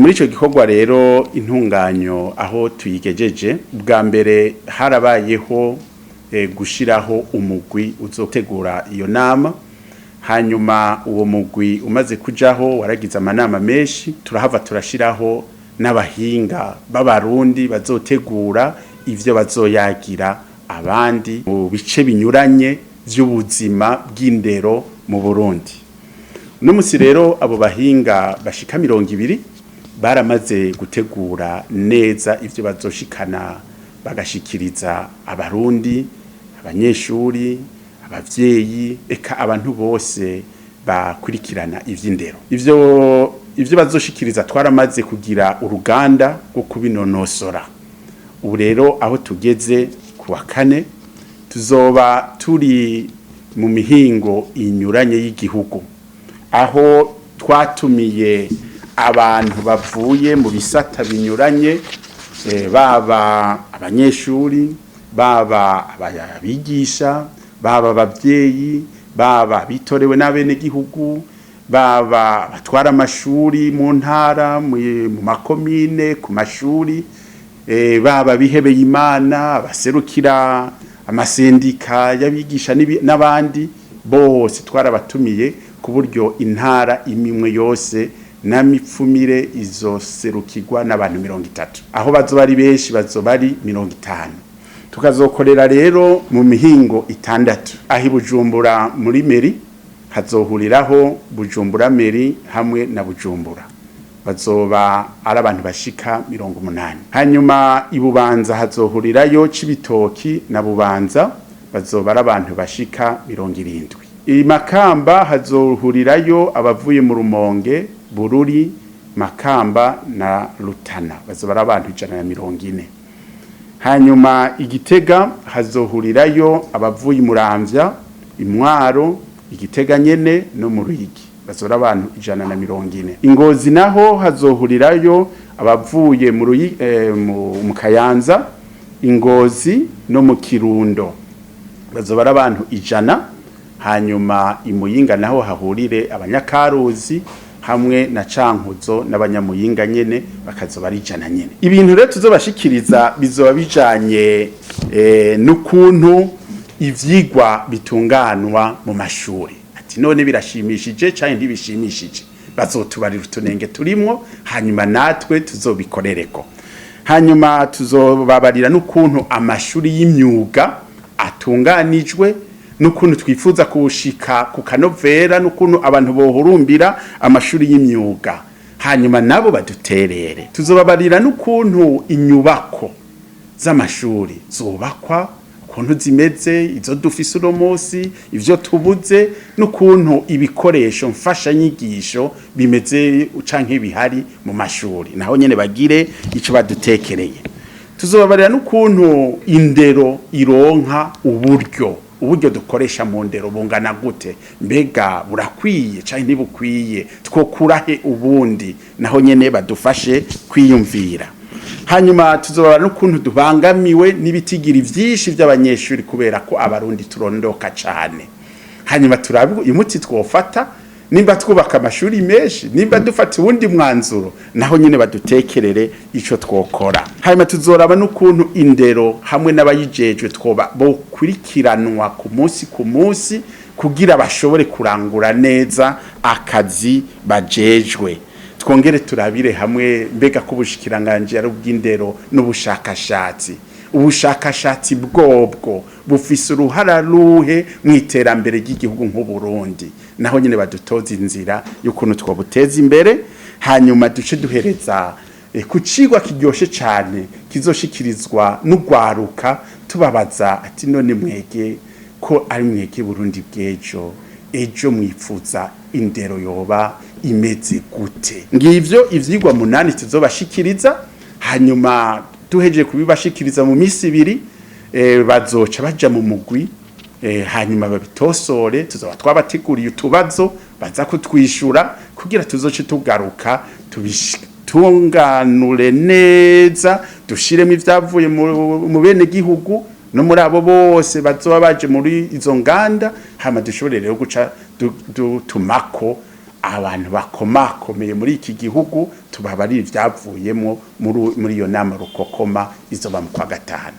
Muri ico gikorwa rero, intunganyo aho tuyigejeje, bwa mbere harabayeho gushiraho umugwi uzotegura iyo nama. Hanyuma uwo mugwi umaze kujaho waragize amanama menshi, turahava turashiraho n'abahinga b'Abarundi bazotegura ivyo bazoyagira abandi mu bice binyuranye vy'ubuzima bw'indero mu Burundi. Uno musi rero abo bahinga bashika 20 baramaze gutegura neza ivyo bazoshikana, bagashikiriza Abarundi, abanyeshuri, abavyeyi, eka abantu bose bakurikirana ivy'indero. Ivyo bazoshikiriza twaramaze kugira uruganda rwo kubinonosora. Ubu rero aho tugeze, ku wa kane tuzoba turi mu mihingo inyuranye y'igihugu, aho twatumiye abantu bavuye mu bisata binyuranye, baba abanyeshuri, baba abigisha, baba abavyeyi, baba bitorewe n'abenegihugu, baba abatwara amashuri mu ntara, mu makomine, ku mashuri, baba bihebeye Imana, abaserukira amasendika y'abigisha n'abandi bose twarabatumiye, ku buryo intara imwe yose n'amipfumire izoserukirwa n'abantu 30. Aho bazoba ari benshi bazoba ari 50. Tukazokorera rero mu mihingo itandatu. Aho i Bujumbura muri mairie hazohuriraho Bujumbura mairie hamwe na Bujumbura, bazoba ari abantu bashika 80. Hanyuma i Bubanza hazohurirayo Cibitoki na Bubanza, bazoba ari abantu bashika 70. I Makamba hazohurirayo abavuye mu Rumonge, Bururi, Makamba na Rutana, bazoba ari abantu 140. Hanyuma i Gitega hazohurirayo abavuye Muramvya, Imwaro, Igitega nyene no mu Ruyigi, bazoba ari abantu 140. Ingozi naho hazohurirayo abavuye mu Kayanza, Ingozi no mu Kirundo, bazoba ari abantu 100. Hanyuma Imuyinga naho hahurire Abanyakaruzi hamwe na Cankuzo n'Abanyamuyinga nyene, bakazoba ari 100 nyene. Ibintu rero tuzobashikiriza bizoba bijanye n'ukuntu ivyigwa bitunganwa mu mashuri, ati none birashimishije canke ntibishimishije? Bazotubarira utunenge turimwo, hanyuma natwe tuzobikorereko. Hanyuma tuzobabarira n'ukuntu amashuri y'imyuga atunganijwe, n'ukuntu twifuza kuwushika ku kanovera, n'ukuntu abantu bohurumbira amashuri y'imyuga, hanyuma nabo baduterere. Tuzobabarira n'ukuntu inyubako z'amashuri zubakwa, ukuntu zimeze, izo dufise uno munsi, ivyo tubuze, n'ukuntu ibikoresho mfashanyigisho bimeze canke bihari mu mashuri, naho nyene bagire ico badutekereye. Tuzobabarira n'ukuntu indero ironka uburyo, uburyo dukoresha mu ndero bungana gute, mbega burakwiye canke ntibukwiye, twokura he ubundi? Naho nyene badufashe kwiyumvira. Hanyuma tuzobara n'ukuntu dubangamiwe n'ibitigiri vyinshi vy'abanyeshuri, kubera ko Abarundi turondoka cane. Hanyuma turabe umuti twofata, nimba twubaka amashuri menshi, nimba dufata uwundi mwanzuro, naho nyine badutekerere ico twokora. Hanyuma tuzoraba n'ukuntu indero hamwe n'abayijejwe twoba bokurikiranwa ku munsi ku munsi, kugira bashobore kurangura neza akazi bajejwe. Twongere turabire hamwe mbega ko ubushikiranganje ari ubw'indero n'ubushakashatsi, ubushakashatsi bwobwo bufise uruhara ruhe mu iterambere ry'igihugu nk'u Burundi? Naho nyine badutoza inzira y'ukuntu twobuteza imbere. Hanyuma duce duhereza ku cigwa kiryoshe cane kizoshikirizwa n'ugwaruka, tubabaza ati none mwege ko ari mwege Burundi bw'ejo, ejo mwipfuza indero yoba imeze gute? Ngivyo ivyigwa 8 tuzobashikiriza. Hanyuma duhejeje kubibashikiriza mu misi 2, bazoca baja mu mugwi, hanyuma babitosore. Tuzoba twabateguriye utubazo baza kutwishura, kugira tuzoce tugaruka tubitunganure neza, dushiremo ivyavuye mu bene gihugu no muri abo bose bazoba baje muri izo nganda. Hama dushobore rero guca dutumako. Abantu bakomakomeye muri iki gihugu tubabarira ivyavuyemwo muri iyo nama rukokoma izoba mu kwa gatanu.